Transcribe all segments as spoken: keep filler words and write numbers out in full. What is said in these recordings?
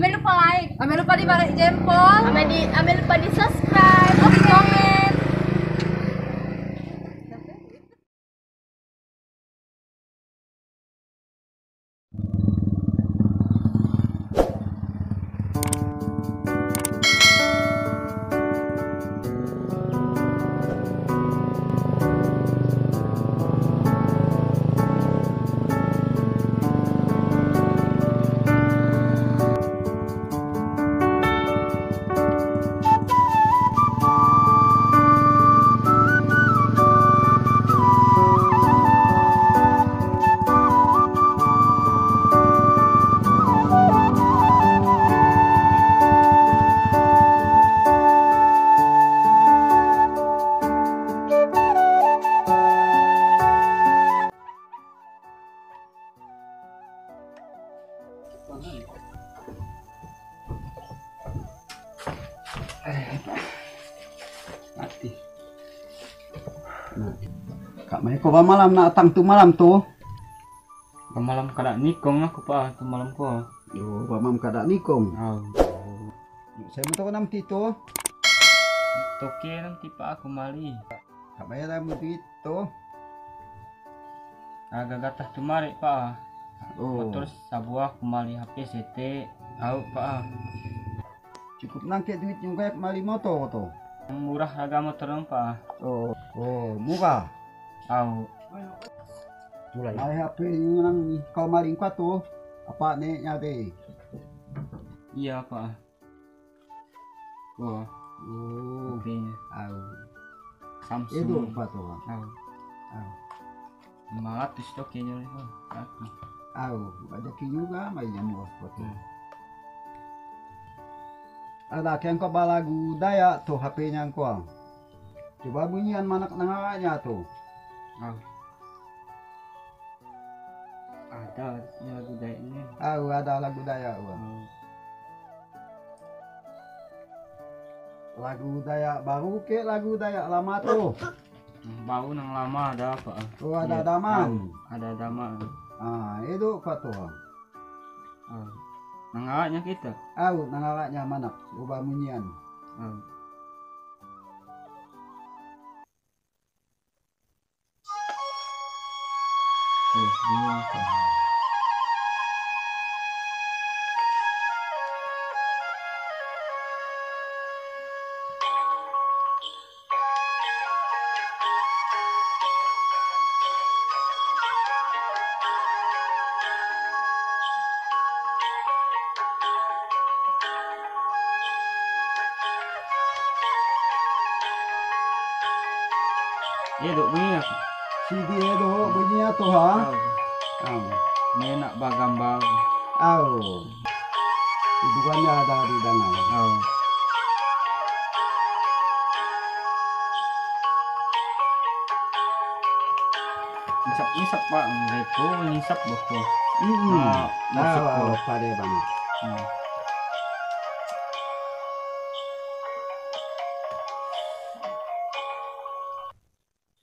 Ame lupa like. Ame lupa di barek jempol. Ame di, ame lupa di subscribe. Oke. Komen. Mati. Nah. Kak mai ko ba malam nak tang tu malam tu. Ba malam kada nikong aku pa tu malam ko. Yo, ba malam kada nikong. Au. Saya minta ko nam ti tu. Toke nam ti pa aku mali. Kak mai ada mutu itu. Aga gatah tumare pa. Oh. Motor sabuah ku mali H P sete. Au pa. Cukup nangke duit juga mali motor tu. Murah harga motor nang pa. Oh, oh, murah. Au. Mulai. Mali H P nang ko mali kuat tu. Apa ne nyade? Iya pa. Ko. Oh. H P-nya. Au. Samsung. Itu apa tu? Au. Au. Lima ratus toke nyo ni. Au. Au, ada ki juga mai nyamu apa tu? Hmm. Ada keng ko ba lagu Dayak tu H P-nya ko. Coba bunyian manak nangaknya tu. Au. Ada lagu Dayak ini. Au, ada lagu Dayak, wah. Hmm. Lagu Dayak baru ke lagu Dayak lama tu? Hmm, baru nang lama ada apa? Oh, ada daman. Au, ada daman. Ah, itu apa tu? Au. Nangaknya kita. Au, nangaknya manak. Ubah munyian. Au. Edo bunyi apa? Sidi edo bunyi atau ha? Au. Au. Nenak bagambal. Au. Idukannya ada di dalam. Au. Ngisap-ngisap, Pak. Ngisap, ngisap, Pak. Mm-mm. Nah, masuk, Pak. Pada, Bang. Hmm.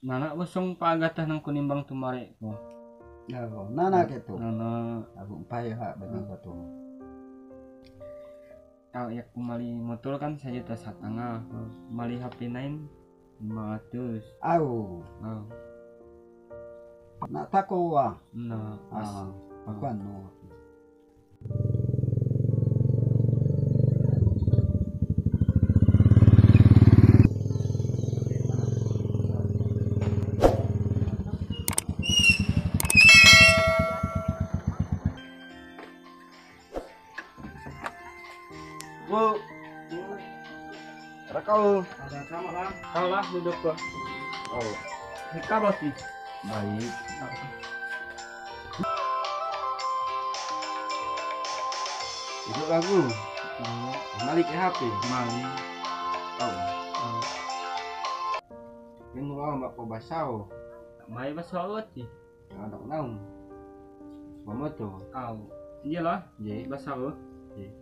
Nanak bosong pa gatah nang kunimbang tumare ko. Ya, nanak itu. Nanak. Aku empai ha bani satu. Au, ya, ku mali motor kan sajuta satanga. Mali H P lain lima ratus. Au. Au. Nak tako wa. Nah, pas. Ah, aku anu. Bu. Rakau. Ada sama, Bang. Kau lah duduk, Bang. Oh. Ini kabar sih. Baik. Itu lagu. Oh. Mali ke H P. Mali. Oh. Oh. Ini mau mbak ko basau. Mai basau ti. Anak naung. Mama tu. Au. Iyalah. Ye. Basau. Ye.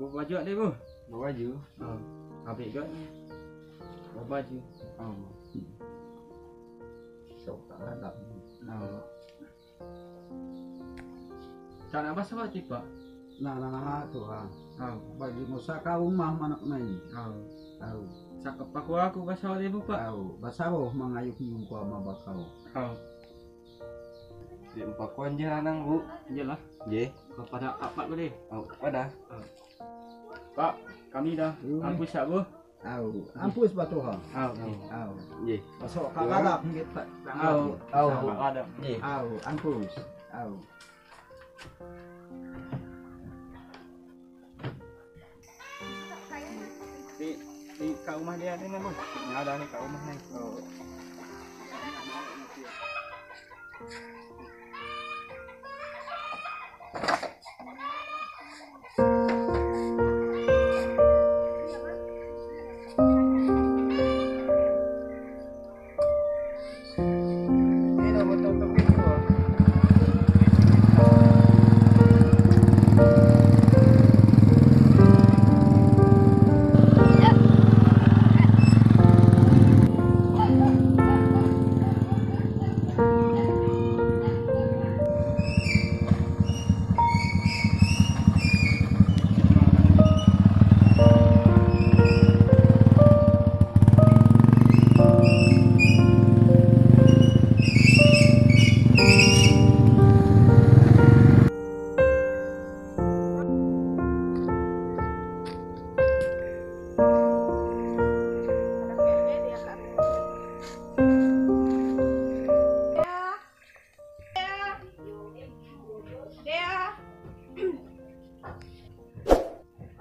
Bawa baju ada, Bu? Bawa baju. Oh. Habis ke? Bawa baju. Oh. Sok tak ada. Oh. Tanah basah apa tiba? Nah, nah, nah, tuha. Au. Bagi mo sa ka umah manak nai. Au. Au. Sa ka pakua ku basao de bupa. Au. Basao mangayuk yung kua mabakau. Au. Di pakua nje ranang bu. Iyalah. Nje. Kepada apa ku de? Au, pada. Au. Pak, kami dah. Ampus ya bu. Au, ampus batuha. Au. Au. Ye. Pasok ka kadap nggit, Pak. Au. Au. Kadap. Ye. Au, ampus. Au. Di, di ka umah dia ni, Bos. Ada ni ka umah ni.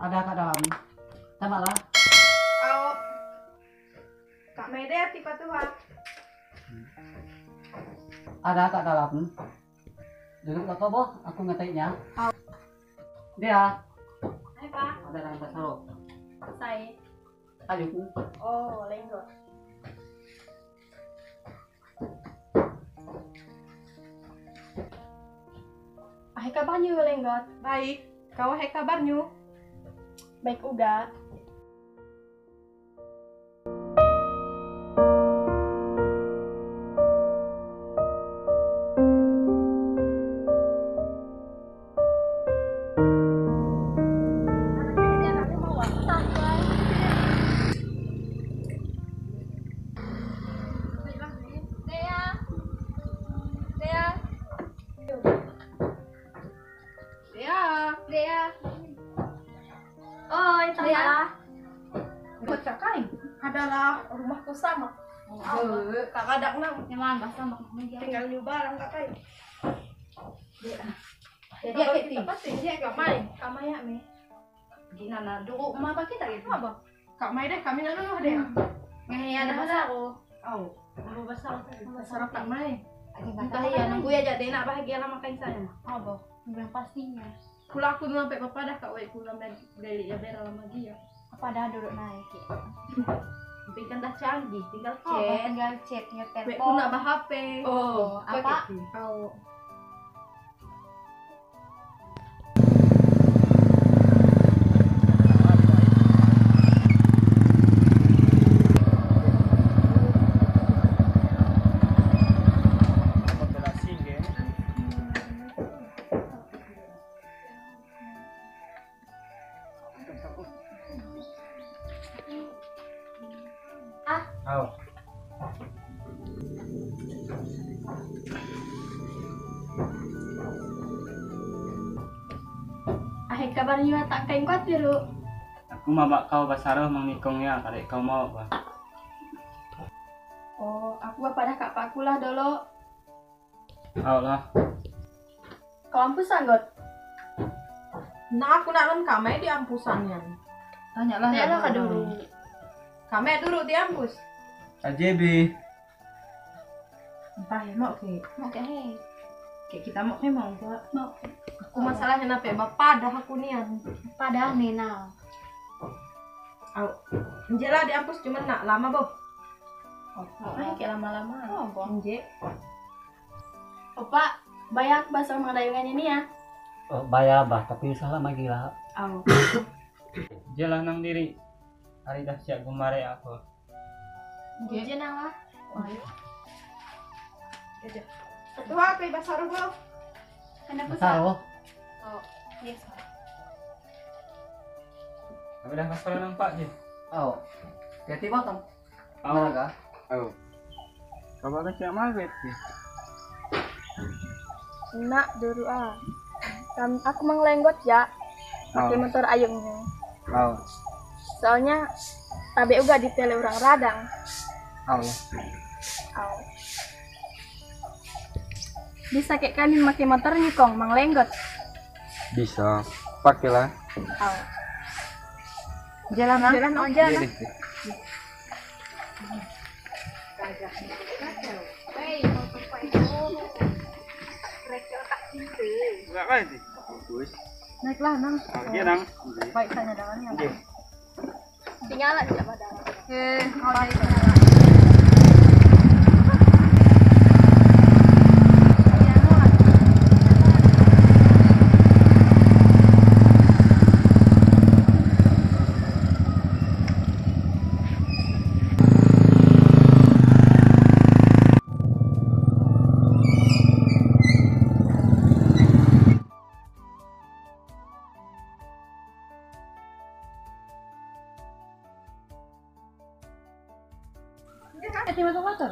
Ada kat dalam. Tambahlah. Au. Kak Mede tipa tuha. Ada kat dalam. Duduk kak boh, aku ngetiknya. Au. Dia. Hai, Pak. Ada dalam pasal. Sai. Ayo. Oh, lenggot. Ahai kabarnyu, Lenggot? Baik. Kau ahai kabarnyu? Baik uga. Dea. Dea. Oi, Dea. Tambahlah. Buat kakai adalah rumahku sama. Oh, kakak dak nang. Nyaman, basah mak meja. Tinggal nyu barang kakai. Dea. Jadi, Kak Mai. Kak Mai, Kak Mai ya, Mi. Gina na, dulu mama kita gitu. Apa? Kak Mai deh, kami na dulu deh. Ngehe ada basah. Au. Dulu basah. Basah Kak Mai. Entah ya, nunggu ya jadi nak bahagia lama kain saya. Apa? Yang pastinya. Pula aku dulu sampai papa dah kak wek pula main gaya ya bera lama dia. Apa dah duduk naik? Tapi kan dah canggih, tinggal chat. Tinggal chat, nyetel. Wek pula bah H P. Oh, apa? Au. Ah. Au. Ahai kabarnyu tak kain kuat biru. Aku mabak kau basaro mangikong ya, kadek kau mau bah. Oh, aku bapadah kak pakulah dolo. Au lah. Kau ampusan, Got? Nah, aku nak non Kak Mai di ampusan yan. Tanyalah. Tanyalah Kak dulu. Kak Mai dulu di ampus. K J B. Entah ya, mau ke. Mau ke, hei. Kayak kita mau ke, mau ke. Mau ke. Aku masalahnya nape bapadah aku nian. Padah ni nah. Au. Nje lah di ampus cuman nak lama boh. Oh, nah, kayak lama-lama. Oh, boh. Nje. Opa, baya basah mangdayungan ini ya. Oh, baya bah, tapi salah magi lah. Au. Jelah nang diri. Hari dah siap gumare aku. Nje nang lah. Ayo. Ketua, kau basaro boh. Kena basaro. Oh, yes. Udah, pas pernah nampak je. Au. Hati-hati, Bang. Au. Mana kah? Au. Kabar kecil Margaret je. Nak duru ah. Kam, aku manglenggot ya. Pakai motor ayungnya. Au. Soalnya tabe uga ditele orang radang. Au. Au. Bisa ke kami make motor ni kong manglenggot? Bisa. Pakailah. Au. Jalan, ah? Jalan, oh, jalan. Iya, iya. Naiklah, Nang. Ah, iya, Nang. Baik, saya jalannya. Iya. Tinggal aja pada. Eh, kalau dari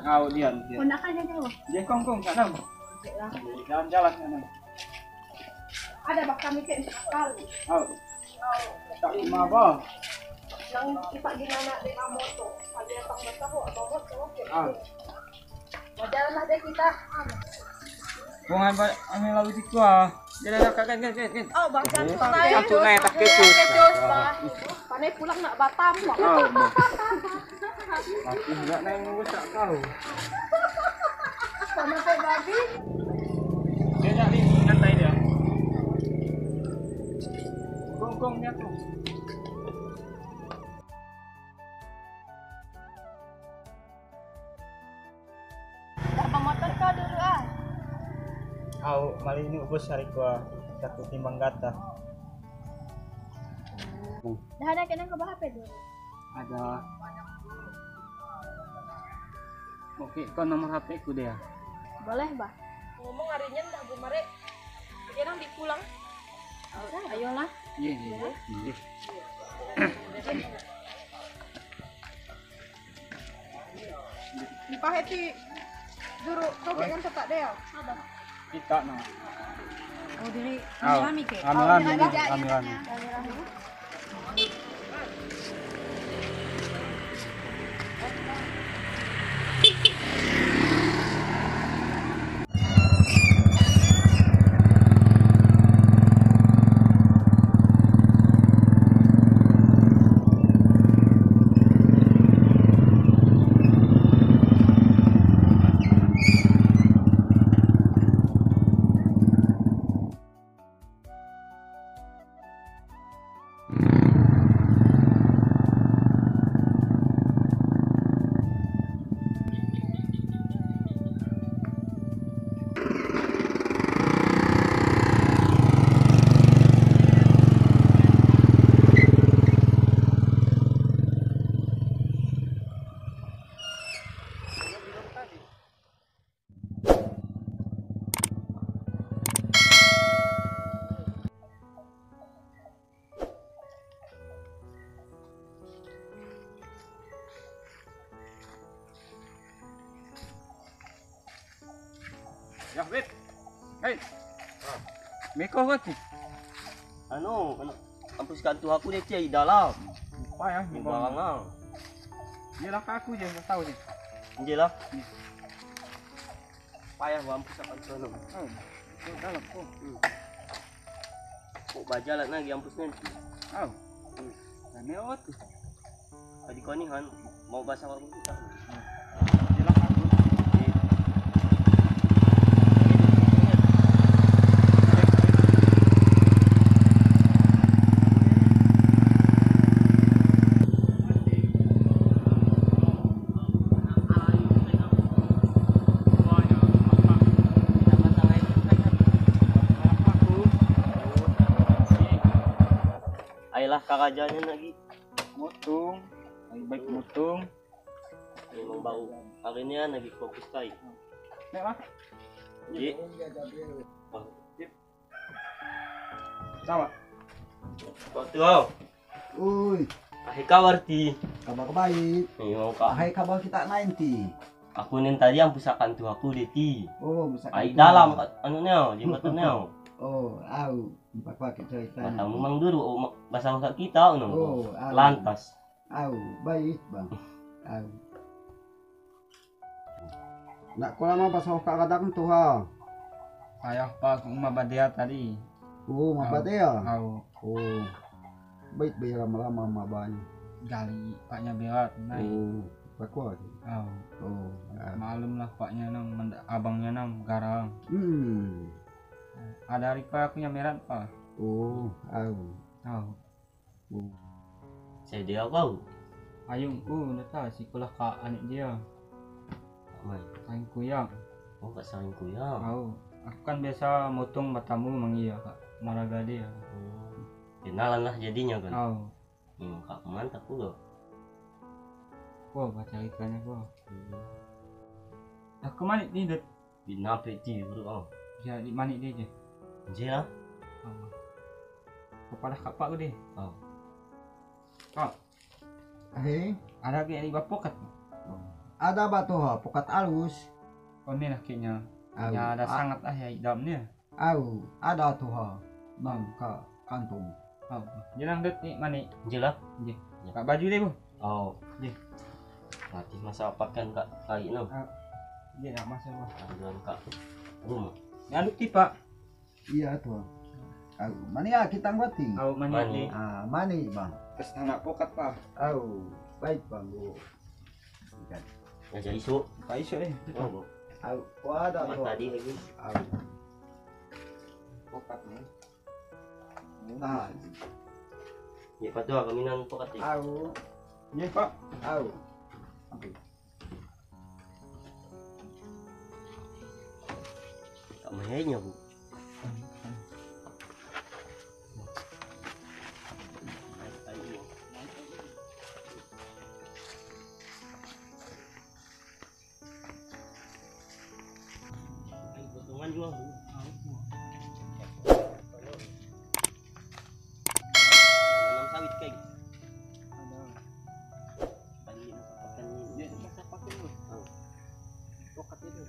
Au, dia, dia. Dia kong, kong, sana. Jalan-jalan sana. Ada bakal mikir akal. Au. Tak cuma apa. Yang kita gimana dengan motor? Ada yang tambah tahu apa motor? Au. Jalan lah deh kita. Bukan, Pak. Anu lalu siku ah. Dia dah kat, kat, kat, kat. Oh, Bang, jantung naik. Jantung naik, tak ketus. Ketus, Bang. Pandai pulang nak Batam, Bang. Oh, Bang. Aku enggak naik ngurus tak tahu. Sama kayak babi. Dia nak ni, santai dia. Gong, gong, dia tu. Dah bamotor kau dulu ah. Au, malinu bos hari kua satu timbang gata. Dah ada kenang ke bahapa dulu? Ada. Oke, kau nomor H P ku dia. Boleh, Bah. Ngomong harinya dah gumare. Kenang dipulang. Ayolah. Iya, iya. Iya. Dipaheti duru, kau kan tetap dia. Kita, nah. Oh, diri rami-rami ke? Rami-rami, rami-rami. Ya, Beb. Hei. Meko kau ti. Anu, anu, ampus kantu aku dia tiada dalam. Payah ni bang. Iyalah, aku je tahu je. Iyalah. Payah bang, ampus kantu anu. Oh, itu dalam kau. Hmm. Kok bajalan lagi ampus nanti. Au. Hmm. Rame awak tu. Tadi kau ni han mau bahasa awak pun kita. Hmm. Jelas aku. Oke. Ayolah, karajannya lagi. Mutung. Lagi baik mutung. Memang bau. Hari ini lagi fokus kai. Nek lah. Ji. Sama. Waktu kau. Ui. Ahai kabar ti. Kabar baik. Iyo ka. Ahai kabar kita nain ti. Aku nen tadi ampusakan tuhaku de ti. Oh, ampusakan tuha. Ai dalam ka, anu neo, jembatan neo. Oh, au. Empat pakai cerita. Matamu mang duru, oh, ma-, basahok ka kita, no. Oh, au. Lantas. Au, baik, Bang. Au. Nda ko lama basahok ka kadang tuha. Ayah pa ku mabadea tadi. Oh, mabadea? Au. Oh. Baik, baik lama-lama mabanya. Gali paknya berat, nai. Oh, pakua. Au. Oh, au. Malum lah paknya nam, manda-, abangnya nam garang. Hmm. Ada hari pa aku nyameran pa. Oh, au. Au. Oh. Saya dia kau. Ayungku, nata sikolah ka anik dia. Mai. Saring kuyang. Oh, ka saring kuyang. Au. Aku kan biasa motong batamu mangi ya, ka maraga dia. Hmm. Kenalan lah jadinya kan. Au. Hmm, ka mantap pula. Wah, baca ikannya, wah. Hmm. Aku manik ni, Dut. Di nape ti bro, oh. Ya, di manik dia je. Je lah. Oh. Kepada kapak ku deh. Oh. Kak. Hei. Ada ke di bapokat. Oh. Ada batu ha, pokat alus. Oh, ni lah kayaknya. Au. Ya, ada sangat ah ya, idamnya. Au, ada tuha, nang ka kantung. Au, jenang Dut ni mani. Jela? Je. Ya. Ka baju deh, Bu. Au. Je. Mati masa pakan ka kai no. Au. Je, nak masa, Bu. Aduan ka rumah. Ni anu tipa. Iya, tuha. Au, mani ya kita ngwati. Au, mani. Mani. Ah, mani, Bang. Terus anak pokat, Pak. Au, baik, Bang, Bu. Ikan. Aja isu. Ka isu, eh. Oh, Bu. Au, wah, ada, Bu. Tadi lagi. Au. Pokat ni. Nah. Ye, patu kami nang pokat ni. Au. Ye, Pak. Au. Ka mahenya, Bu. Potongan juga, Bu. Nanam sawit kay. Ada. Tadi masak pakan ni. Dia masak pakan ni. Oh. Pokat itu.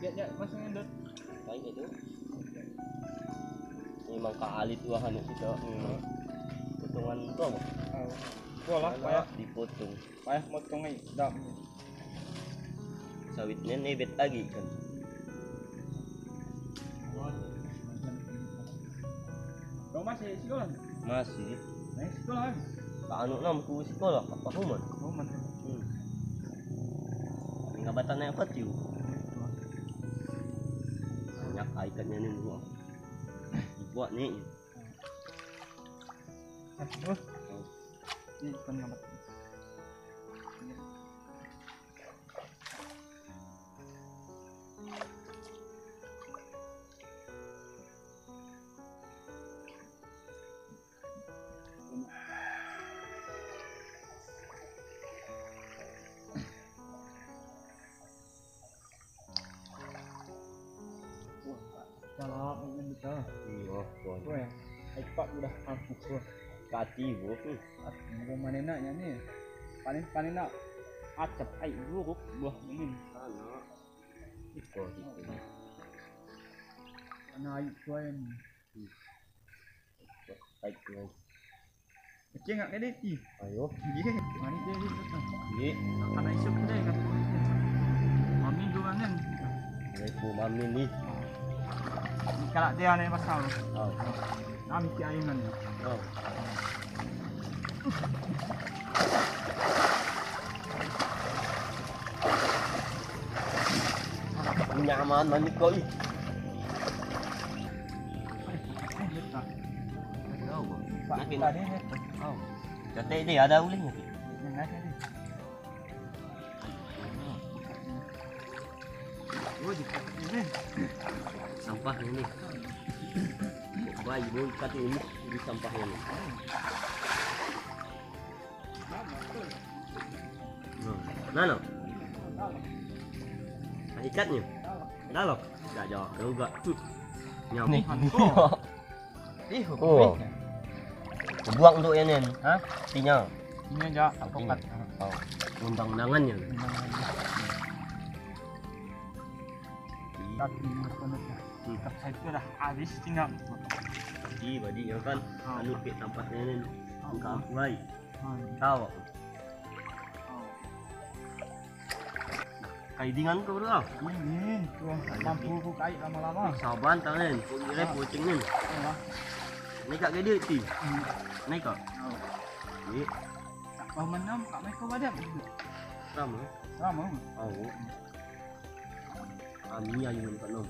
Ya, ya, masuk, Dut. Baik itu. Memang ka alit wahana kita. Hmm. Potongan tu apa? Oh. Bola, payah. Dipotong. Payah motong ai, dam. Sawit nene bet lagi kan. Kau masih sekolah? Masih. Masih sekolah kan? Ka anu nam ku sekolah, ka pahuman. Pahuman. Hmm. Ini ngabatan naik apa tiu? Banyak ikannya ni, Bu. Buat ni. Eh, terus? Oh. Ini ikan ngabat. Wah, salah ini kita. Iya, Bang. Wah, ai pak udah habis, wah. Kati, Bu. Ati, Bu, mana enaknya ni? Panen, panen nak acap ai buruk, buah ini. Sana. Iko, iko. Mana ai tuan? Hmm. Baik, guys. Kecil ngak kede ti. Ayo. Ye, mani dia ni tu. Ye. Anak isuk kede kan. Mami dua ni. Baik, Bu Mami ni. Ni kalau dia ni pasal. Oh. Kami ti ayungan. Oh. Nyaman mani koi. Nakin. Oh. Kate dia ada ulihnya. Sampah ini. Bayi mau ikat ini di sampah ini. Nah, nah, nah. Ikatnya. Dah loh. Dah jauh juga. Tuh. Nih, nih. Ih, oh. Buang tu enen. Ha? Tinya. Tinya ja, tokat. Oh. Undang-undangan ya. Tapi menurut saya itu dah habis tinggal. Di badi ya kan. Anu ke tempat enen. Engka kuai. Tahu. Kai dingan ko bro. Ini, tuh, mampu ku kai lama-lama. Saban tangen, ku ngira kucing nen. Ini kak gede ti. Ini kak. Ini. Tak paham enam, kak mai ko badan. Sama. Sama. Oh. Kami ayu kan no.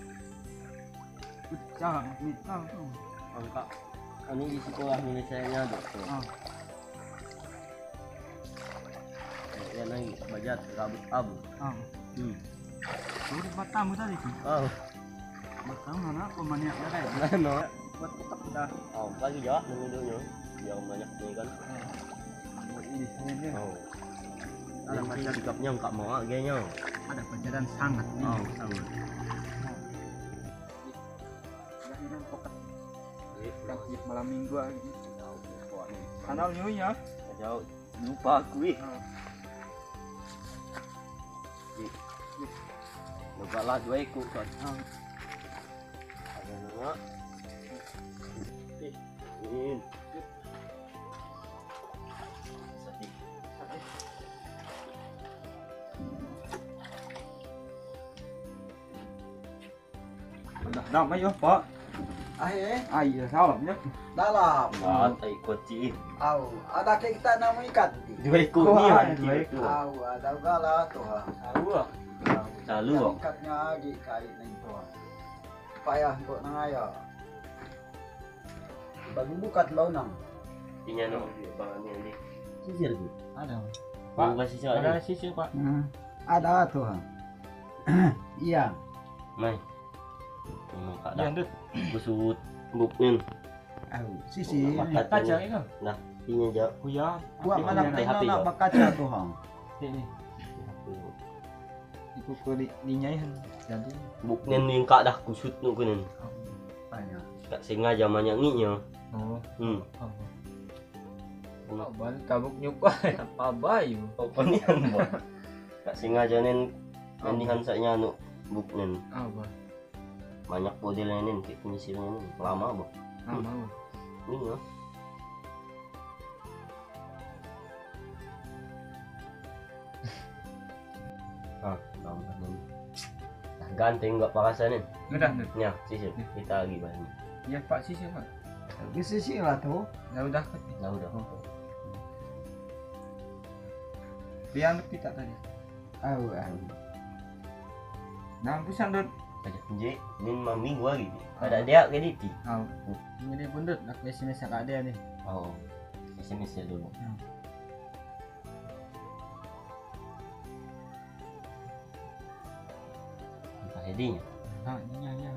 Pecah, pecah tu. Angka. Anu di sekolah Malaysia nya tu. Ah. Ya, naik bajat rambut abu. Ah. Hmm. Baru Batam tadi tu. Oh. Batam mana kau maniak dah, kan? Mana? Buat tetap dah. Oh, lagi ya, nunggu dulu. Yang banyak ni kan. Ah. Ini saya ni. Oh. Ada pacar sikapnya enggak mau agaknya. Ada pacaran sangat ni. Oh, sangat. Malam minggu lagi. Kanal nyu ya. Jauh. Lupa aku, eh. Lupa lah dua ekor kan. Ada nama. Eh, ini. Dah, dah, mai yo, Pak. Ai, eh. Ai, ya, salam ya. Dalam. Ah, tai koti. Au, ada ke kita nama ikan. Dua ekor ni, dua ekor. Au, ada gala tu ha. Au. Au. Ikatnya agi kai neng tu. Payah untuk nangaya. Bagi buka telau nang. Inya no, bang ni ni. Sisir tu. Ada. Pak, ada sisir, Pak. Hmm. Ada tu ha. Iya. Mai. Ini kada. Kusut buknen. Au, sisi. Kaca itu. Nah, ini aja. Kuya. Buat mana nak bakaca tu ha. Ini. Itu ko di, dinyai han. Jadi. Buknen yang kada kusut nu kunen. Tanya. Kak sengaja manyak nginya. Oh. Hmm. Balik kabuk nyuka apa bayu. Oh, panian ba. Kak sengaja nen. Manihan saknya anu buknen. Apa? Banyak model nen, kayak penyisir nen. Lama ba. Lama ba. Ini ya. Ah, lama nen. Ganteng gak pakasanen. Udah, udah. Ya, sisir. Kita lagi banyak. Ya, Pak, sisir, Pak. Sisir lah tu. Ya udah. Ya udah. Pian kita tadi. Au, au. Nah, pesan dot. Aja, je, ni mami gua lagi. Kada dia ke diti. Au. Ini dia pun dot, aku S M S kak dia ni. Oh, S M S ya dulu. Entah jadinya. Nah, ini ya.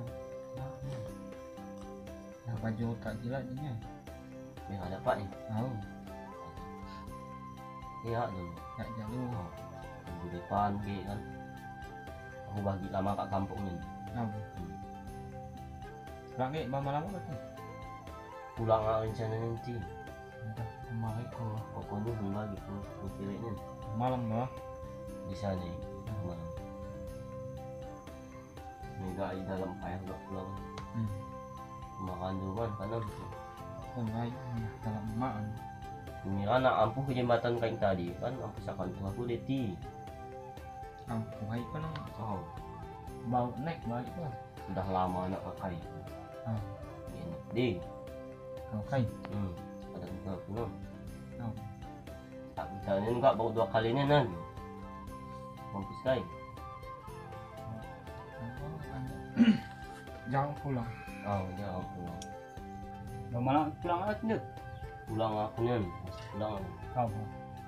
Nah, baju tak gila ni. Ni ada apa ni? Tahu. Iya dulu. Tak jauh. Oh. Di depan ke kan. Aku bagi lama kak kampung ni. Tahu. Lagi lama-lama ke? Pulang ah rencana nanti. Entah, kemari ko. Pokoknya kembali ko, ko pilih ni. Malam lah. Bisa ni. Malam. Mega di dalam payah gak pulang. Hmm. Makan dulu kan, tanam tu. Dalam mak. Mira nak ampuh ke jembatan kain tadi kan, ampuh sakan tu aku deti. Ampuh ai kan. Oh. Bau naik balik lah. Sudah lama nak pakai. Ah. Ini deh. Pakai. Hmm. Ada buka pulang. Oh. Tak bisa ni enggak bau dua kali ni nan. Mampus kai. Jangan pulang. Oh, jangan pulang. Bagaimana pulang aja ni? Pulang aku ni, pulang. Kau.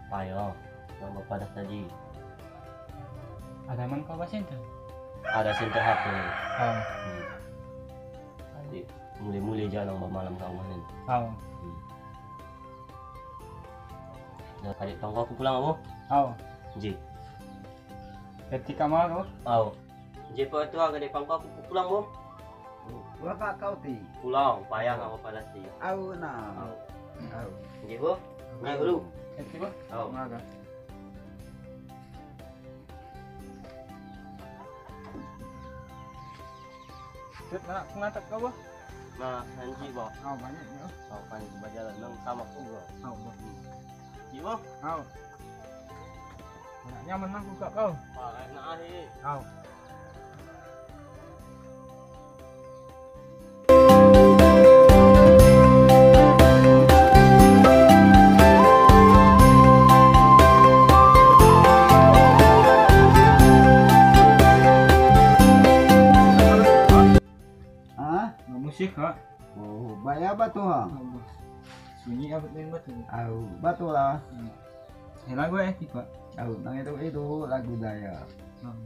Payah. Yang bapak dah tadi. Ada man kau ba center? Ada center H P. Oh. Hmm. Jadi, mulai-mulai jalan bamalam kau ni. Oh. Hmm. Dah, adik tongko aku pulang, Abu. Au. Ji. Ketika malam, Abu. Au. Je, pa tu, adik tongko aku pulang, Abu. Wapa kau ti. Pulau, payah apa pada ti. Au na. Au. Au. Nggih, Bu. Nggih, Bu. Eki, Bu. Au. Maga. Set, mana pengantar kau, Bu? Nah, hanji, Bu. Au, banyak ya. Au, banyak bajalan nang sama ku, Bu. Au, Bu. Ji, Bu. Au. Nyaman nang ku kau. Wah, enak ahi. Au. Ha? Musik, ha? Oh, baya ba tu, ha? Sunyi abot main ba tu. Au, ba tu lah. Hmm. Eh, lagu eh, tipe. Au, nang itu, itu lagu Dayak. Hmm.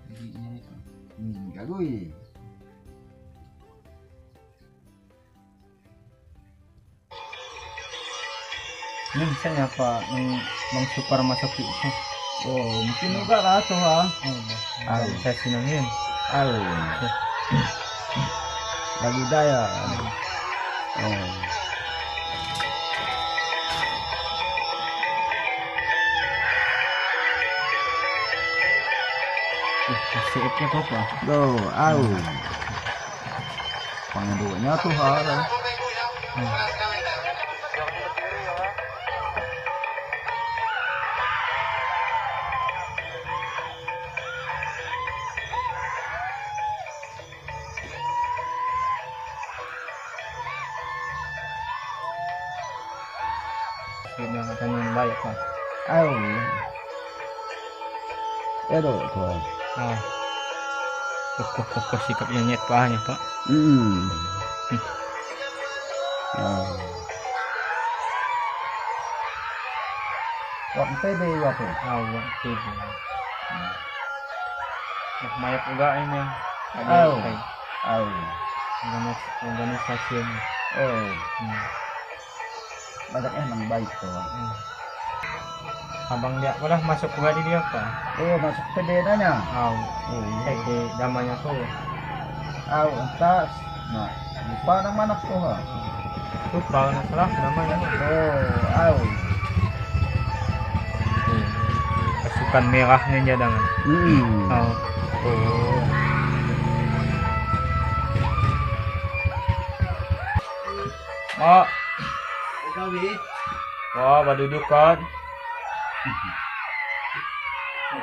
Jadi, ini tu. Hmm, lagu ini. Ini misalnya apa, yang Bang Supar masuk itu. Oh, mungkin juga lah tu, ha. Oh, iya. Au. Saya senang ini. Au. Iya. Lagu Dayak. Oh. Eh, kasih apa, apa? Tuh, au. Pangeduknya tuh, ha. Hmm. Sudah akan yang baik, Pak. Au. Edo, tuan. Ah. Kokoh, kokoh sikap yang nyet, Pak, ya, Pak. Hmm. Hmm. Ah. Wak T B ya, Pak? Ah, Wak T B. Hmm. Wak mayak juga ini. Au. Au. Organis-, organisasi ini. Oh. Hmm. Banyak eh nang baik tu. Hmm. Abang dia ko lah masuk ke di dia, Pak? Oh, masuk ke bedanya. Au. Oh, iya. Eh, di damanya ko. Au, tas. Nah, lupa nang mana tu, ha? Lupa nang salah namanya. Oh, au. Hmm. Pasukan merahnya dia dengan. Hmm. Au. Oh. Mak. Ikaw, eh? Wah, baduduk kan.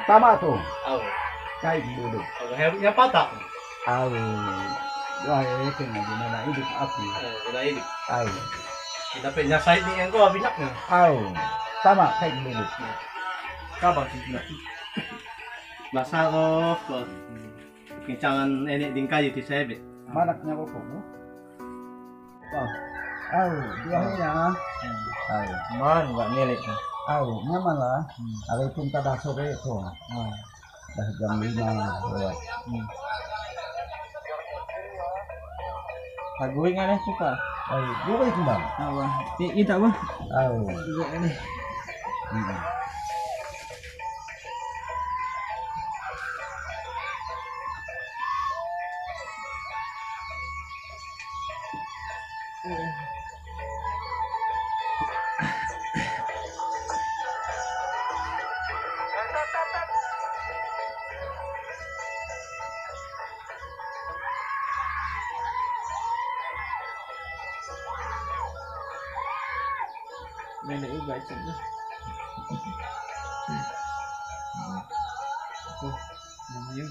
Tama tu. Au. Kain duduk. Au, yang patah. Au. Wah, eh, kena guna hidup api. Eh, guna hidup. Au. Kita punya side ni yang kau binaknya. Au. Tama, kain duduk. Kabar sih, nak. Masa ko, ko. Kincangan ini dingkayu ti sebe. Manaknya ko, ko. Oh. Au, dua hari ya. Au. Man, nggak ngelek. Au, nyaman lah. Hmm. Hari pun kada sore tu. Ah. Dah jam lima lewat. Hmm. Lagu ingat eh suka. Au, dua hari kembang. Au, Bang. Ti-, kita, Bang. Au. Dua hari. Hmm. Nenek juga itu. Tuh, lumayan.